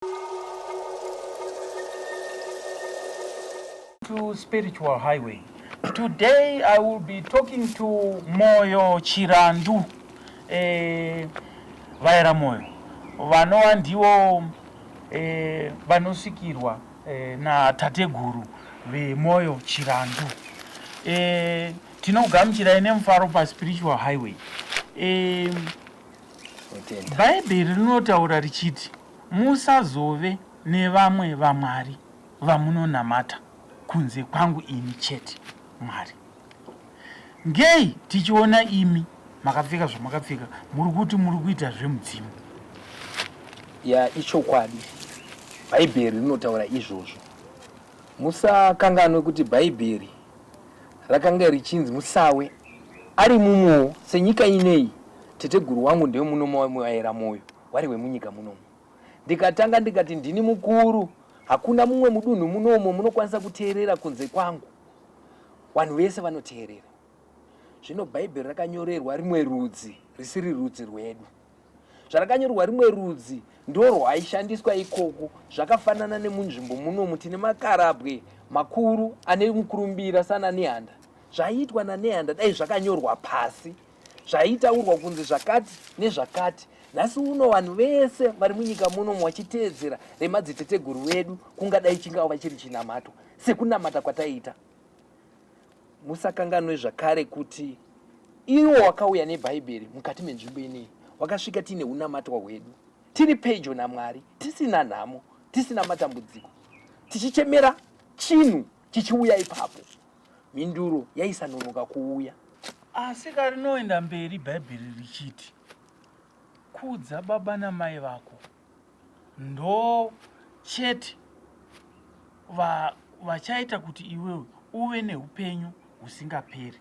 To Spiritual Highway. Today I will be talking to Moyo Chirandu. Eh, Vaera Moyo. Vanova ndivo eh, vanosvikirwa eh, natateguru veMoyo Chirandu. Eh, tinokugamuchirai nemufaro paSpiritual Highway. Eh, Bhaibheri rinotaura richiti musazove nevamwe vamwari vamunonamata kunze kwangu ini chete Mwari. Ngei tichiona imi makapfeka zvamakapfeka muri kuti muri kuita zvemudzimu? Ya, ichokwadi. Bhaibheri rinotaura izvozvo. Musakanganwe kuti Bhaibheri rakanga richinzi musawe ari mumwewo senyika ineyi. Teteguru wangu ndewemuno maera moyo wari wemunyika munomu. Ndikatanga ndikati ndini mukuru, hakuna mumwe mudunhu munomo munokwanisa kuteerera kunze kwangu. Vanhu vese vanoteerera. Zvino Bhaibheri rakanyorerwa rimwe rudzi risiri rudzi rwedu. Zvarakanyorwa rimwe rudzi ndorwaishandiswa ikoko zvakafanana nemunzvimbo munomu tine makarabwe makuru ane mukurumbira sana Nehanda. Zvaiitwa naNehanda dai zvakanyorwa pasi zvaitaurwa kunzi zvakati nezvakati. Nhasi uno vanhu vese vari munyika munomu vachiteedzera remadziteteguru vedu kungadai chingava chiri chinamato sekunamata kwataiita. Musakanganwe zvakare kuti iwo wakauya neBhaibheri mukati menzvimbo ineyi wakasvika tiine unamatwa hwedu, tiri pedyo naMwari, tisina nhamo, tisina matambudziko, tichichemera chinhu chichiuya ipapo. Mhinduro yaisanonoka kuuya. Asi karinoenda mberi Bhaibheri richiti, Kudza baba namai vako. Ndo chete va, vachaita kuti iwewe uve neupenyu husingaperi.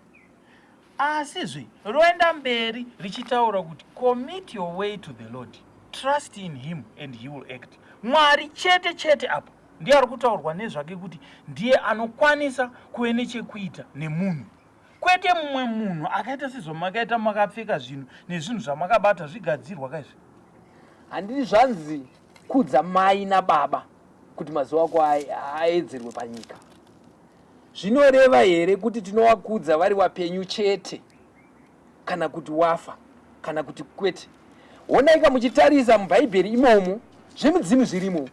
Asizve roenda mberi richitaura kuti commit your way to the Lord, trust in him and he will act. Mwari chete chete apa ndiye ari kutaurwa nezvake kuti ndiye anokwanisa kuve nechekuita nemunhu kwete mumwe munhu akaita sezvamakaita makapfeka zvinhu nezvinhu zvamakabata zvigadzirwa kaizvi. Handiti zvanzi kudza mai nababa kuti mazuva ako aedzerwe panyika. Zvinoreva here kuti tinowakudza vari wapenyu chete kana kuti wafa kana kuti kwete? Honaika muchitarisa muBhaibheri imomo zvemidzimu zvirimo.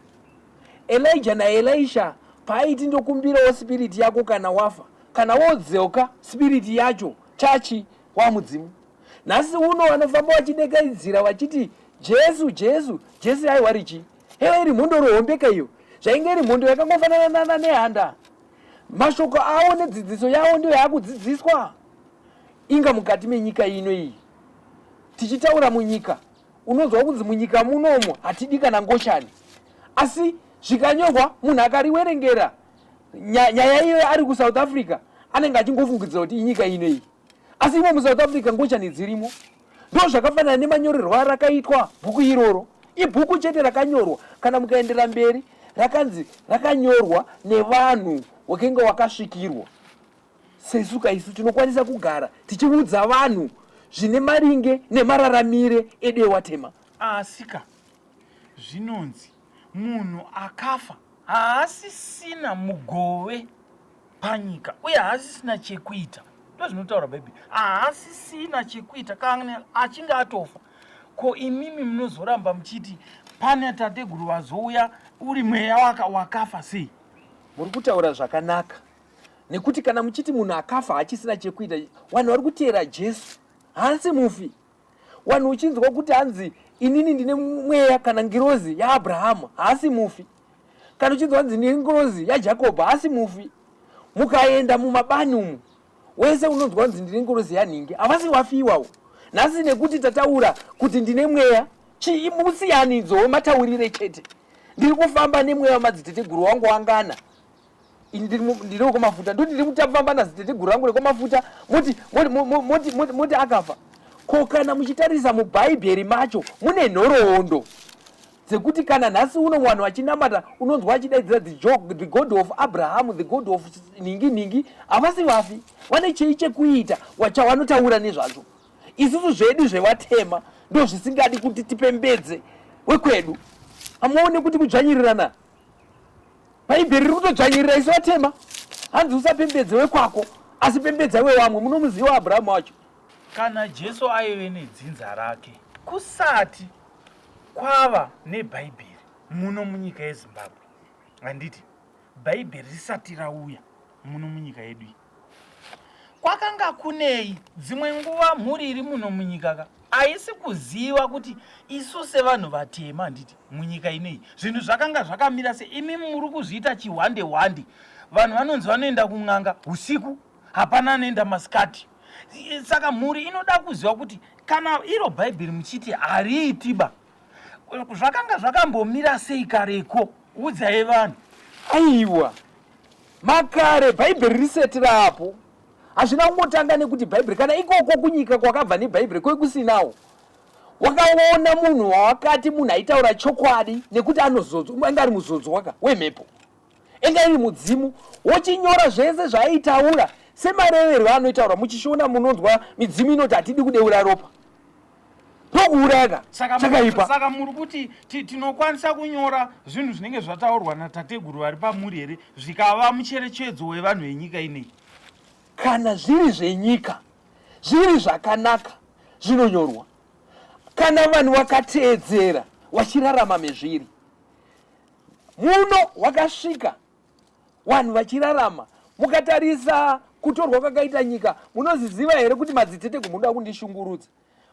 Elijah naElisha paaiti ndokumbirawo sipiriti yako kana wafa, kana wodzoka sipiriti yacho chachi wamudzimu. Nhasi uno vanofamba vachidekaidzira vachiti Jesu, Jesu, Jesu aiwa richi. Heyo iri mhondoro hombeka iyo. Zvainge iri mhondo yakangofanana nana Nehanda. Mashoko avo nedzidziso yavo ndiyo yakudzidziswa. Inga mukati menyika ino iyi. Tichitaura munyika, unonzwa kunzi munyika munomu hatidi kana ngochani. Asi zvikanyorwa munhu akariwerengera nyaya iyoyo ari kuSouth Africa anenge achingofungidzira kuti inyika ino iyi. Asi imo muSouth Africa ngochani dzirimo. Ndozvakafanana nemanyorerwo arakaitwa bhuku iroro. Ibhuku chete rakanyorwa, kana mukaendera mberi rakanzi rakanyorwa nevanhu wakenge wakasvikirwa. Sesu kaisu tinokwanisa kugara tichiudza vanhu zvine maringe nemararamire edu ewatema. Asika zvinonzi munhu akafa haasisina mugove panyika uye haasisina chekuita. Ndozvinotaura Bhaibheri, haasisina chekuita kana achinge atofa. Ko imimi munozoramba muchiti pane tateguru vazouya uri mweya waka wakafa sei? Muri kutaura zvakanaka nekuti kana muchiti munhu akafa haachisina chekuita, vanhu vari kuteera Jesu haasi mufi. Vanhu uchinzwa kuti hanzi inini ndine mweya kana ngirozi yaAbrahamu haasi mufi. Kana uchinzwa hanzi ndine ngirozi yaJakobho haasi mufi. Mukaenda mumabani umu wese unonzwa hanzi ndine ngirozi yanhingi havasi wafi iwawo. Nhasi nekuti tataura kuti ndine mweya chii musiyanidzo wemataurire chete. Ndiri kufamba nemweya wamadziteteguru wangu wangana ini ndiri wekumafuta ndoti ndiri kutafamba naziteteguru rangu rekwamafuta moti moti moti moti moti akafa ko kana muchitarisa mubhaibheri macho mune nhoroondo dzekuti kana nhasi uno vanhu vachinamata unonzwa achidaidzira the god of abraham the god of nhingi nhingi havasi vafi vane chei chekuita chavanotaura nezvazvo isusu zvedu zvevatema ndozvisingadi kuti tipembedze wekwedu. Hamuone kuti kudzvanyirirana? Bhaibheri riri kutodzvanyirira isu vatema. Hanzi usapembedze wekwako, asi pembedza wewamwe. Munomuziva Abrahamu wacho. Kana Jesu aive nedzinza rake kusati kwava neBhaibheri muno munyika yeZimbabwe, handiti? Bhaibheri risati rauya muno munyika yedu iyi, kwakanga kunei? Dzimwe nguva mhuri iri muno munyika ka haisi kuziva kuti isu sevanhu vatema, handiti, munyika ineyi zvinhu zvakanga zvakamira se imi muri kuzviita chihwande hwande. Vanhu vanonzi vanoenda kun'anga usiku, hapana anoenda masikati. Saka mhuri inoda kuziva kuti kana iro Bhaibheri muchiti hariitiba, zvakanga zvakambomira sei kareko? Udzai vanhu. Aiwa, makare Bhaibheri risati raapo, hazvina kungotanga nekuti Bhaibheri. Kana ikoko kunyika kwakabva neBhaibheri kwekusinawo, wakaona munhu wawakati munhu aitaura chokwadi nekuti anozodzwa, anga ari muzodzwa ka wemhepo, enga iri mudzimu, wochinyora zvese zvaaitaura semareverwo anoitaura. Muchishona munonzwa midzimu inoti hatidi kudeura ropa, ndokuuraya ka. Chakaipa. Saka muri kuti tinokwanisa kunyora zvinhu zvinenge zvataurwa natateguru vari pamuri here, zvikava mucherechedzo wevanhu venyika ineyi? Kana zviri zvenyika, zviri zvakanaka, zvinonyorwa. Kana vanhu vakateedzera vachirarama mezviri, muno wakasvika vanhu vachirarama. Mukatarisa kutorwa kwakaita nyika, munoziziva here kuti madziteteguru munoda kundishungurudza?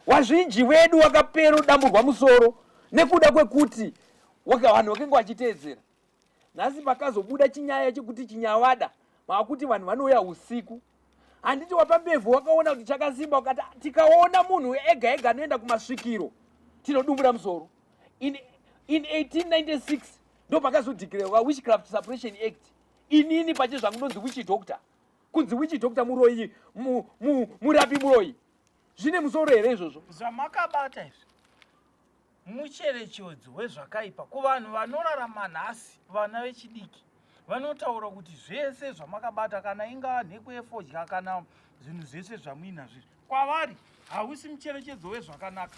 Wazhinji wedu wakapera udamburwa musoro nekuda kwekuti vanhu vakanga vachiteedzera. Nhasi pakazobuda chinyaya chekuti chinyawada, maakuti vanhu vanouya usiku. Handiti wapambevhu wakaona kuti chakasimba, ukati tikaona munhu ega ega anoenda kumasvikiro tinodumbura musoro. In 1896 ndo pakazodeclarewa Witchcraft Suppression Act. Inini pache zvangu ndonzi witch doctor, kunzi witch doctor, muroyi, murapi muroyi. Zvine musoro here izvozvo? Zvamakabata izvi mucherechedzo wezvakaipa kuvanhu vanorarama nhasi. Vana vechidiki vanotaura kuti zvese zvamakabata, kana ingava nheko yefodya kana zvinhu zvese zvamuinazvo izvi, kwavari hausi mucherechedzo wezvakanaka.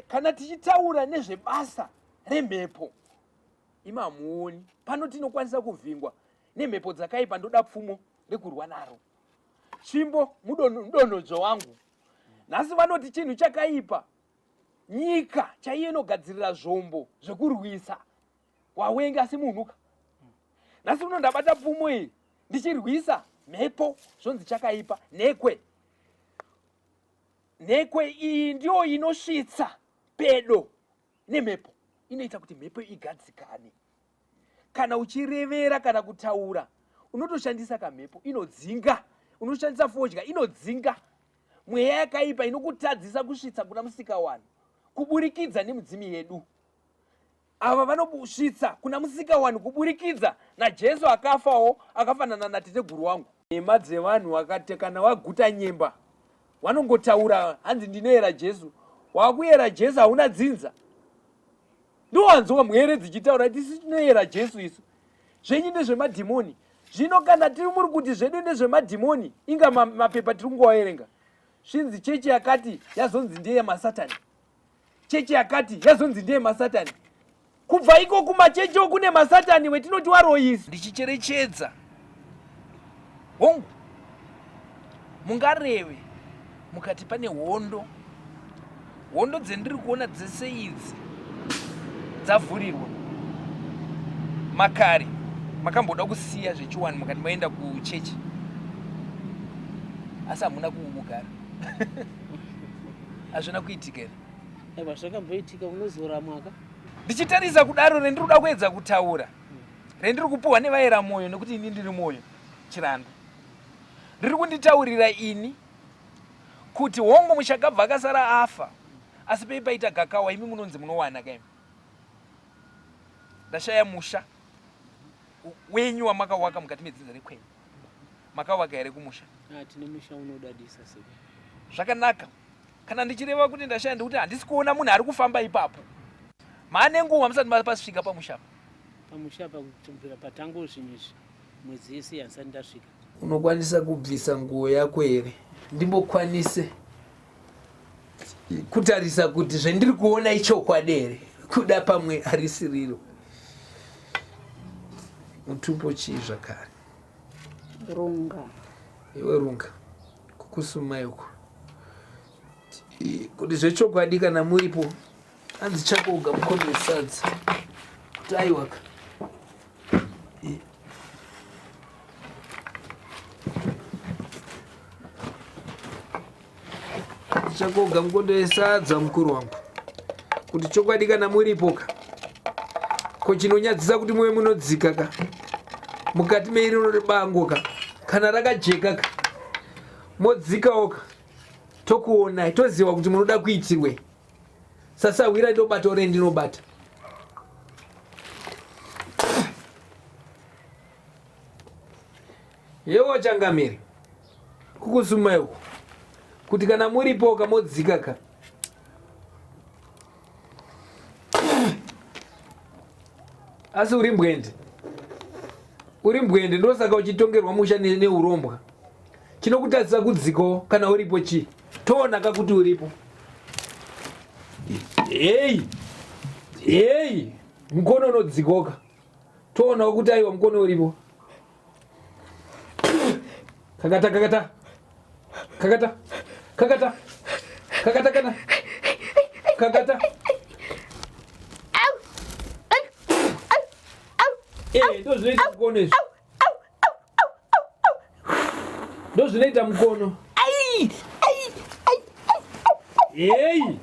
Kana tichitaura nezvebasa remhepo, imamuoni pano tinokwanisa kuvhingwa nemhepo dzakaipa. Ndoda pfumo rekurwa naro, tsvimbo, mudonhodzo wangu. Nhasi vanoti chinhu chakaipa, nyika chaiyo inogadzirira zvombo zvekurwisa wawenga, asi munhuka. Nhasi uno ndabata pfumo iyi ndichirwisa mhepo, zvonzi chakaipa. Nhekwe, nhekwe iyi ndiyo inosvitsa pedo nemhepo, inoita kuti mhepo igadzikane. Kana uchirevera kana kutaura, unotoshandisa kamhepo inodzinga, unoshandisa fodya inodzinga mweya yakaipa inokutadzisa kusvitsa kuna Musikawanhu kuburikidza nemudzimi yedu. Ava vanosvitsa kuna Musikawanhu kuburikidza naJesu akafawo akafanana nateteguru wangu. Nhema dzevanhu vakati kana waguta nyemba vanongotaura, hanzi ndinoyera Jesu. Wakuyera Jesu, hauna dzinza. Ndowanzwa mhere dzichitaura tisu tinoyera Jesu, isu zvenyu ndezvemadhimoni. Zvino kana tiri muri kuti zvedu ndezvemadhimoni, inga mapepa tiri kungowaerenga, zvinzi chechi yakati yazonzi ndeyemasatani, chechi yakati yazonzi ndeyemasatani. Kubva iko kumachechi kune masatani wetinoti waroyisi. Ndichicherechedza, hongu, mungareve mukati pane hondo, hondo dzendiri kuona dzese idzi dzavhurirwa makare. Makamboda kusiya zvechiwani mukati maenda kuchechi, asi hamuna kugara, hazvina kuitika here? Aiwa, zvakamboitika, unozora mwaka. Ndichitarisa kudaro, rendiri kuda kuedza kutaura, rendiri kupuhwa nevaera mwoyo, nekuti ini ndiri mwoyo Chirandu, riri kunditaurira ini kuti hongu, muchakabva akasara afa, asi pei paita gakawa, imi munonzi munowana kaimi. Ndashaya musha wenyu wamakawaka mukati medzinza rekwenyu. Makawaka here kumusha? Ah, tine musha unodadisa se. Zvakanaka. Kana ndichireva kuti ndashaya, ndikuti handisi kuona munhu ari kufamba ipapo. Maane nguva musati mapasvika pamusha apa? Pamusha apa, kubvira patango zvinhu izvi, mwedzi yese handisati ndasvika. Unokwanisa kubvisa nguo yako here, ndimbokwanise kutarisa kuti zvendiri kuona ichokwadi here? Kuda pamwe harisiriro. Mutupo chii zvakare? Runga. Iwe runga. Kukusumai uko. Kuti zvechokwadi kana muripo hanzi chako uga mukono wesadza. Kuti aiwaka. Chakoga mukondo yesadza mukuru wangu kuti chokwadi kana muripo ka ko chinonyadzisa kuti muve munodzika ka mukati meirino rebango ka kana rakajeka ka modzikawo ka tokuonai toziva kuti munoda kuitirwei sasahwira ndobata ore ndinobata Yewo changamire kukusumai uku kuti kana muripo kamodzika ka asi uri mbwende uri mbwende ndosaka uchitongerwa musha neurombwa chinokutadzisa kudzikawo kana uripo chii toonaka kuti uripo heyi heyi mukono unodzikoka toonawo kuti aiwa mukono uripo kakata kakata kakata kakata kakata kana kakata Eh, ndozvinoita mukono izvi ndozvinoita mukono heyi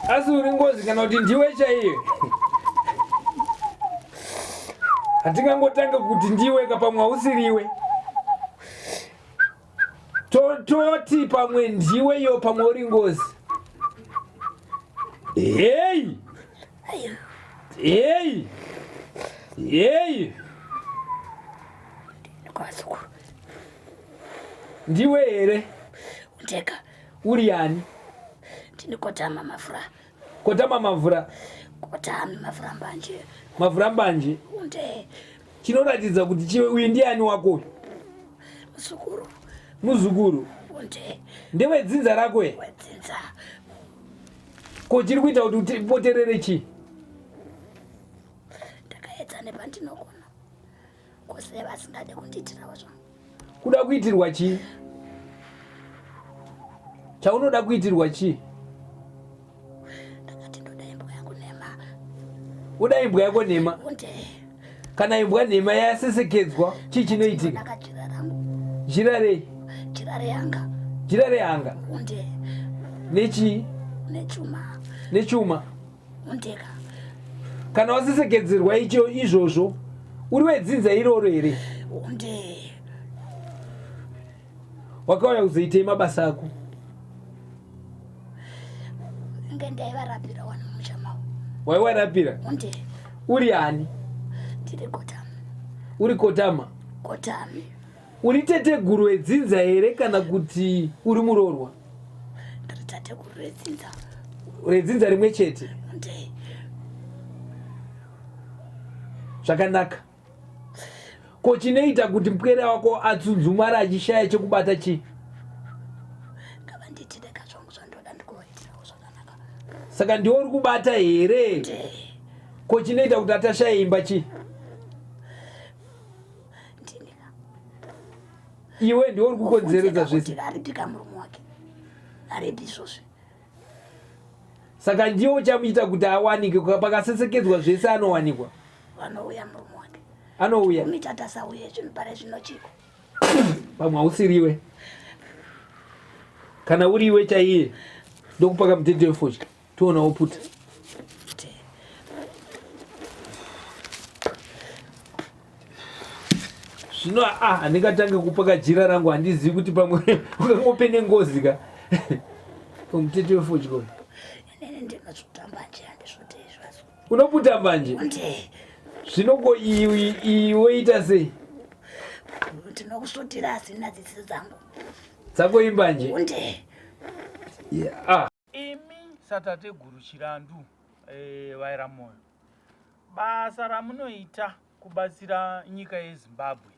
asi uri ngozi kana kuti ndiwe chaiye hatingangotange kuti ndiwe ka pamwe hausiriwe toti pamwe ndiwe iyo pamwe uri ngozi heyi heyi heyi ndiwe here ndega uri yani ndini kotama mavhura kotama mavhura kotama mavhura mbanje mavhura mbanje unde chinoratidza kuti chiwe uyu ndiani wako uyu muzukuru muzukuru unde ndewedzinza rako here wedzinza ko chiri kuita kuti upoterere chii ndakaedza nepandinogona kose vasingade kundiitirawo zvangu kuda kuitirwa chii chaunoda kuitirwa chii ndakati ndoda imbwa yangu nhema uda imbwa yako nhema kana imbwa nhema yasesekedzwa chii chinoitika jira rei jira rehanga jira rehanga nechii nechuma nechuma Undeka. Kana wasesekedzerwa icho izvozvo uri wedzinza iroro here? Unde. Wakauya kuzoitei mabasa ako? Inge ndaivarapira wani mumusha mavo. Waivarapira? Unde. Uri ani? Ndiri kotama. Uri kotama? Kotami. Uri teteguru wedzinza here kana kuti uri muroorwa? Ndiri tateguru redzinza. Redzinza rimwe chete? Ndee. Zvakanaka. Ko chinoita kuti mupwere wako atsunzumara achishaya chekubata chii? Ngavandiitire ka zvangu zvandoda ndikuvaitirawo zvakanaka. Saka ndiwe uri kubata here? Ndee. Ko chinoita kuti atashaye imba chii? Iwe ndiwe uri kukonzeredza zvese. Aripika murume wake. Aripi izvozvi. Saka ndiwe uchamuita kuti awanike pakasesekedzwa zvese anowanikwa. Vanouya murume wake. Anouya. Kumuita tasauye zvinhu pare zvino chiko. Pamwe hausiriwe. Kana uriwe chaiye ndokupaka mutete wefodya. Toona woputa. Zvino ah handingatange kupaka jira rangu handizivi kuti pamwe ukangopene ngozi ka. Mutete wefodya uyu. Unoputa mbanje? Zvino ko iyi woita sei? Ndinokusvutira asi nadzidziso dzangu. Dzako imbanje? Yeah. Imi satateguru Chirandu eh, vaera moyo, basa ramunoita kubatsira nyika yeZimbabwe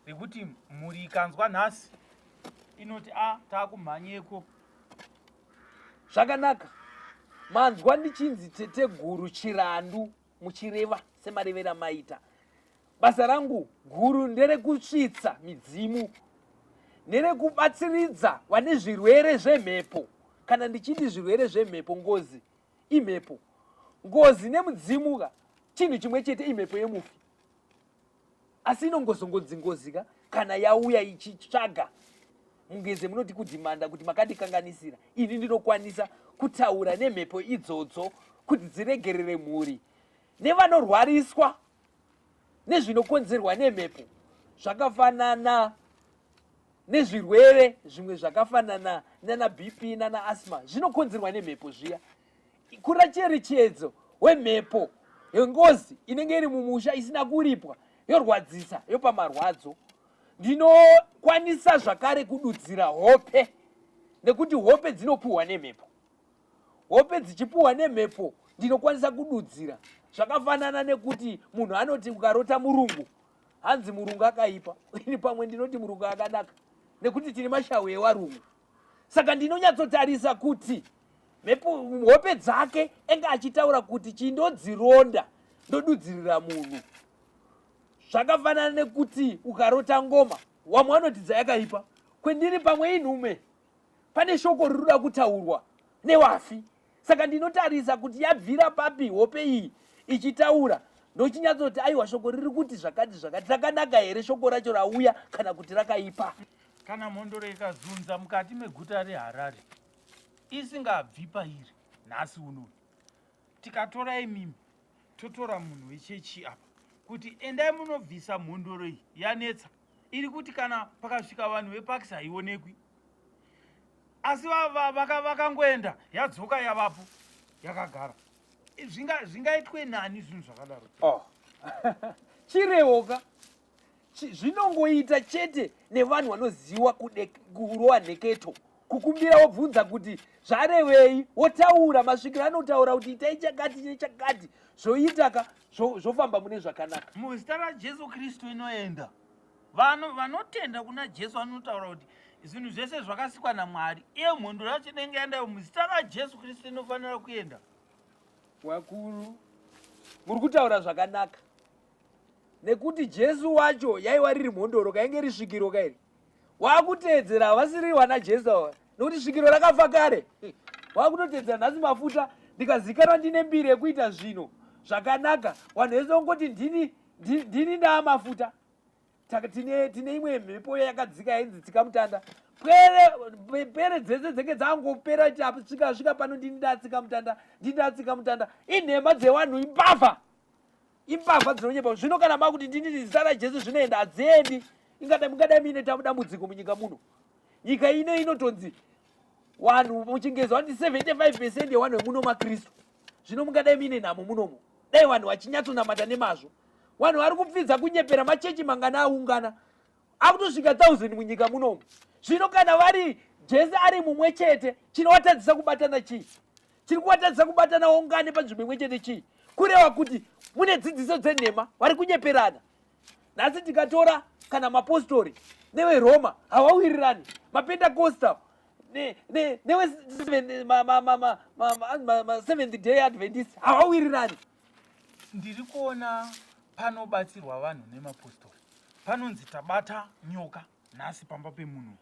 rekuti mhuri ikanzwa nhasi inoti a ah, taakumhanyeko? Zvakanaka. Manzwa ndichinzi teteguru Chirandu muchireva semarevera maita. Basa rangu guru nderekusvitsa midzimu, nerekubatsiridza vane zvirwere zvemhepo. Kana ndichiti zvirwere zvemhepo, ngozi imhepo. Ngozi nemudzimu ka chinhu chimwe chete, imhepo yemufi. Asi inongozongonzi ngozi ka kana yauya ichitsvaga mungeze munoti kudhimanda kuti makandikanganisira. Ini ndinokwanisa kutaura nemhepo idzodzo kuti dziregerere mhuri nevanorwariswa nezvinokonzerwa nemhepo zvakafanana nezvirwere zvimwe zvakafanana nana BP nana asthma zvinokonzerwa nemhepo zviya. Kura cherechedzo wemhepo yengozi inenge iri mumusha isina kuripwa yorwadzisa yopa marwadzo. Ndinokwanisa zvakare kududzira hope nekuti hope dzinopuhwa nemhepo. Hope dzichipuhwa nemhepo ndinokwanisa kududzira zvakafanana nekuti munhu anoti ukarota murungu hanzi murungu akaipa, ini pamwe ndinoti murungu akanaka nekuti tine mashawi ewarungu. Saka ndinonyatsotarisa kuti mhepo hope dzake enge achitaura kuti chindodzironda ndodudzirira munhu. Zvakafanana nekuti ukarota ngoma wamwe vanoti dzayakaipa, kwendiri pamwe inhume, pane shoko riri kuda kutaurwa newafi. Saka ndinotarisa kuti yabvira papi hope iyi ichitaura, ndochinyatsoti aiwa shoko riri kuti zvakati zvakati, rakanaka here shoko racho rauya kana kuti rakaipa. Kana mhondoro ikazunza mukati meguta reHarare isingabvi pairi nhasi uno, tikatora imimi totora munhu wechechi apa kuti endai munobvisa mhondoro iyi yanetsa, iri kuti kana pakasvika vanhu vepakisi haionekwi, asi vakangoenda yadzoka yavapo yakagara. Zvingaitwe nani zvinhu zvakadaro? Oh. Chirewoka zvinongoita chete nevanhu vanoziwa kurowa nheketo, kukumbira wobvunza kuti zvarevei, wotaura masvikiro anotaura kuti itai chakati nechakati, zvoitaka zvofamba mune zvakanaka. Muzita raJesu Kristu inoenda. Vanhu vanotenda kuna Jesu vanotaura kuti zvinhu zvese zvakasikwa naMwari, iye mhondoro yacho inenge yaendayo muzita raJesu Kristu inofanira kuenda. Wakuru, muri kutaura zvakanaka nekuti Jesu wacho yaiwa riri mhondoro kainge risvikiro kairi wakuteedzera havasiri wana Jesu ava nekuti svikiro rakafa kare, wakutoteedzera nhasi mafuta. Ndikazikanwa ndine mbiri yekuita zvino zvakanaka, vanhu vese vongoti ndini ndini ndaa mafuta. Tine, tine imwe mhepo yakadzika yainzi tsikamutanda. Pwere pere dzese dzenge dzangopera svika svika pano, ndini ndaa tsikamutanda, ndini ndaa tsikamutanda. Inhema dzevanhu, imbavha, imbavha dzinonyepa. Zvino kana makuti ndini zita raJesu zvinoenda, hadziendi. Ingadai mungadai muine dambudziko munyika muno. Nyika ino inotonzi vanhu muchingezi vanoti 75 percent yevanhu vemuno maKristu. Zvino mungadai muine nhamo munomo dai vanhu vachinyatsonamata nemazvo. Vanhu vari kupfidza kunyepera machechi mangana aungana akutosvika 1000 munyika munomu. Zvino kana vari Jesu ari mumwe chete, chinovatadzisa kubatana chii? Chiri kuvatadzisa kubatana waungane panzvimbo imwe chete chii? Kureva kuti mune dzidziso dzenhema, vari kunyeperana. Nhasi tikatora kana mapostori neveRoma hawawirirani, maPentecostal newe Seventh Day Adventist hawawirirani. Ndiri kuona panobatsirwa vanhu nemapostori panonzi tabata nyoka nhasi pamba pemunhu,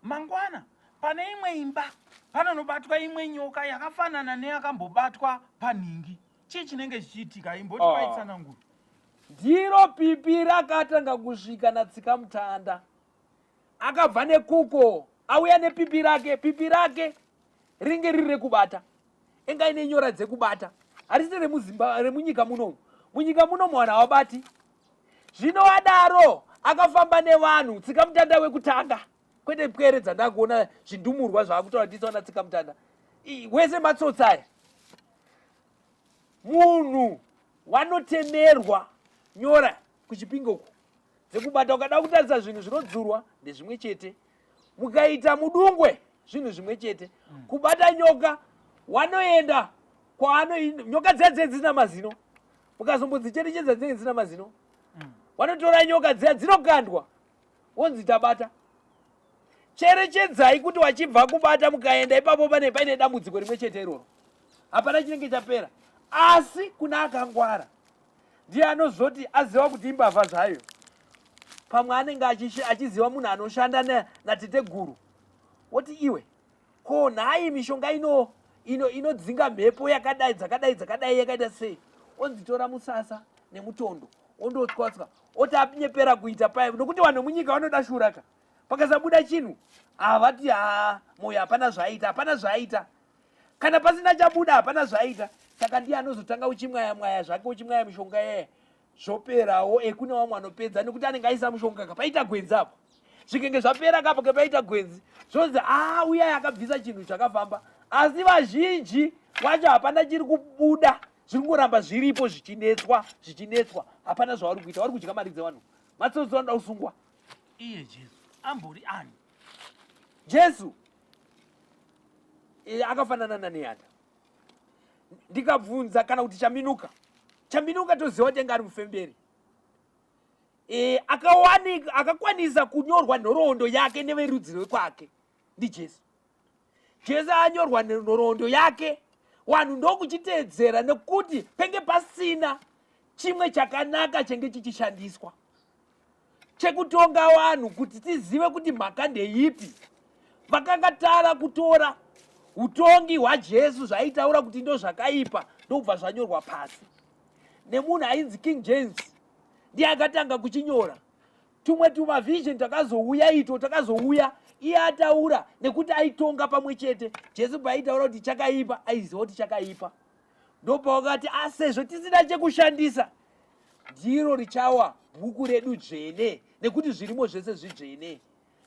mangwana pane imwe imba panonobatwa imwe nyoka yakafanana neyakambobatwa panhingi. Chii chinenge chichiitika? Imboti oh. paitsananguro. Ndiro pipi rakatanga kusvika natsikamutanda, akabva nekuko auya nepipi rake. Pipi rake ringe riri rekubata, enga ine nyora dzekubata, harisi remuzimba remunyika munomu. Munyika munomu vanhu havabati. Zvino adaro akafamba nevanhu tsikamutanda wekutanga, kwete pwere dzandakuona zvindumurwa zvakutaura tisaona tsikamutanda wese matsotsi aya. Munhu wanotemerwa nyora kuchipinge uku dzekubata, ukada kutarisa zvinhu zvinodzurwa ndezvimwe chete, mukaita mudungwe zvinhu zvimwe chete. Kubata nyoka wanoenda kwaano nyoka dziya dziye dzisina mazino. Mukazombodzicherechedza dzinenge dzisina mazino. Vanotora nyoka dziya dzinokandwa wonzi tabata. Cherechedzai kuti wachibva kubata mukaenda ipapo pane paine dambudziko rimwe chete iroro. Hapana chinenge chapera. Asi kuna akangwara ndiye anozoti aziva kuti imbavha zvayo. Pamwe anenge achiziva munhu anoshanda nateteguru woti iwe ko nhai mishonga ino ino inodzinga mhepo yakadai dzakadai dzakadai yakaita sei onzi tora musasa nemutondo ondotswatswa oti anyepera kuita paya nokuti vanhu vemunyika vanoda shuraka pakasabuda chinhu havati haa moyo hapana zvaaita hapana zvaaita kana pasina chabuda hapana zvaaita saka ndiye anozotanga uchimwaya mwaya zvake uchimwaya mishonga yeye zvoperawo ekune vamwe anopedza nekuti anenge aisa mushonga ka paita gwenzi apo zvikenge zvapera kapo kepaita gwenzi zvonzi a ah, uyai akabvisa chinhu chakafamba asi vazhinji wacho hapana chiri kubuda zviri kungoramba zviripo zvichinetswa zvichinetswa hapana zvavari kuita vari kudya mari dzevanhu matsotsi vanoda kusungwa iye jesu ambori ani jesu e, akafanana nanehanda ndikabvunza kana kuti chaminuka chaminuka toziva kuti anga ari mufemberi e, akakwanisa kunyorwa nhoroondo yake neverudzi rwekwake ndijesu jesu anyorwa nhoroondo yake vanhu ndokuchiteedzera nekuti penge pasina chimwe chakanaka chenge chichishandiswa chekutonga vanhu kuti tizive kuti mhaka ndeipi vakanga tara kutora utongi hwajesu zvaitaura kuti ndo zvakaipa ndokubva zvanyorwa pasi nemunhu ainzi king james ndiye akatanga kuchinyora tumwe tumavision takazouya itwo takazouya iye ataura nekuti aitonga pamwe chete jesu paaitaura kuti chakaipa aiziva kuti chakaipa ndopawakati asezvo tisina chekushandisa ndiro richawa bhuku redu dzvene nekuti zvirimo zvese zvidzvene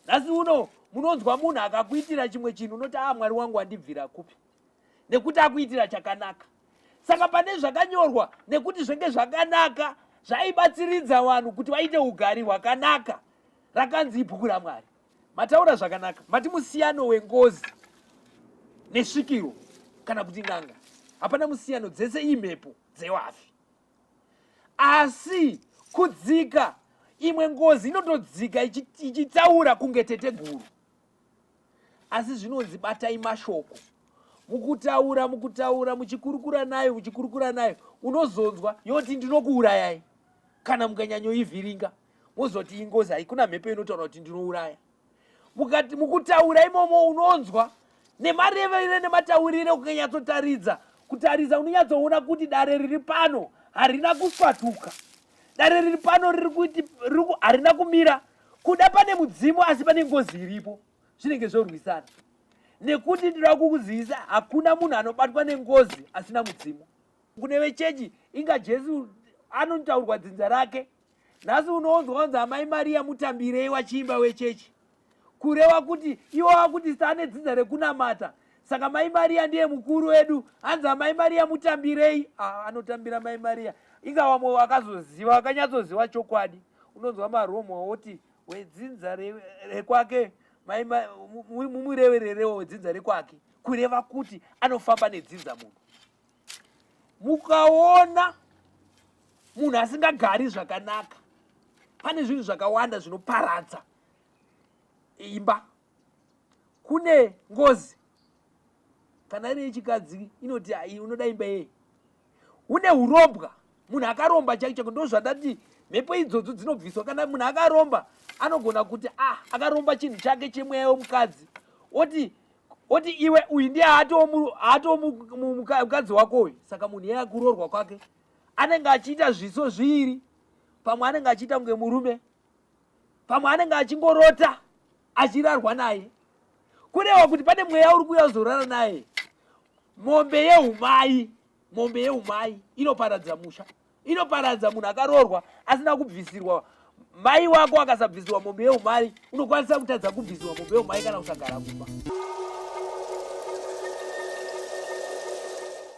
nhasi uno munonzwa munhu akakuitira chimwe chinhu unoti a ah, mwari wangu andibvira kupi nekuti akuitira chakanaka saka pane zvakanyorwa nekuti zvenge zvakanaka zvaibatsiridza vanhu kuti vaite ugari hwakanaka rakanzi ibhuku ramwari mataura zvakanaka mati musiyano wengozi nesvikiro kana kuti n'anga hapana musiyano dzese imhepo dzewafi asi kudzika imwe ngozi inotodzika ichitaura kunge teteguru asi zvinonzi batai mashoko mukutaura mukutaura muchikurukura nayo muchikurukura nayo unozonzwa yoti ndinokuurayai kana mukanyanyoivhiringa mozoti ingozi haikuna mhepo inotaura kuti ndinouraya mukati mukutaura imomo unonzwa nemarevere nemataurire ukanyatsotaridza kutarisa unonyatsoona kuti dare riri pano harina kuswatuka dare riri pano riri kuti harina kumira kuda pane mudzimu asi pane ngozi iripo zvinenge zvorwisana nekuti ndinoda kukuzivisa hakuna munhu anobatwa nengozi asina mudzimu kune vechechi inga jesu anotaurwa dzinza rake nhasi unonzwa wanzi amai mariya mutambirei wachiimba wechechi kureva kuti iwo wakuti sane dzinza rekunamata saka mai mariya ndiye mukuru wedu hanzi amai mariya mutambirei ah, anotambira mai mariya inga vamwe vakazoziva vakanyatsoziva chokwadi unonzwa maroma woti wedzinza rekwake mumurevererewo wedzinza rekwake kureva kuti anofamba nedzinza munhu mukaona munhu asingagari zvakanaka pane zvinhu zvakawanda zvinoparadza imba kune ngozi kana iri yechikadzi inoti ai unoda imba yei une urombwa munhu akaromba chake chako ndozvandati mhepo idzodzo dzinobviswa kana munhu akaromba anogona kuti ah akaromba chinhu chake chemweya wemukadzi oti oti iwe uyu ndiye haatoo mukadzi wako uyu saka munhu iye akuroorwa kwake anenge achiita zviso zviiri pamwe anenge achiita kunge murume pamwe anenge achingorota achirarwa naye kurewa kuti pane mweya uri kuuya uzorara naye mombe yeumai mombe yeumai inoparadza musha inoparadza munhu akaroorwa asina kubvisirwa mai wako akasabvisirwa mombe yeumai unokwanisa kutadza kubvisirwa mombe yeumai kana kusagara kumba.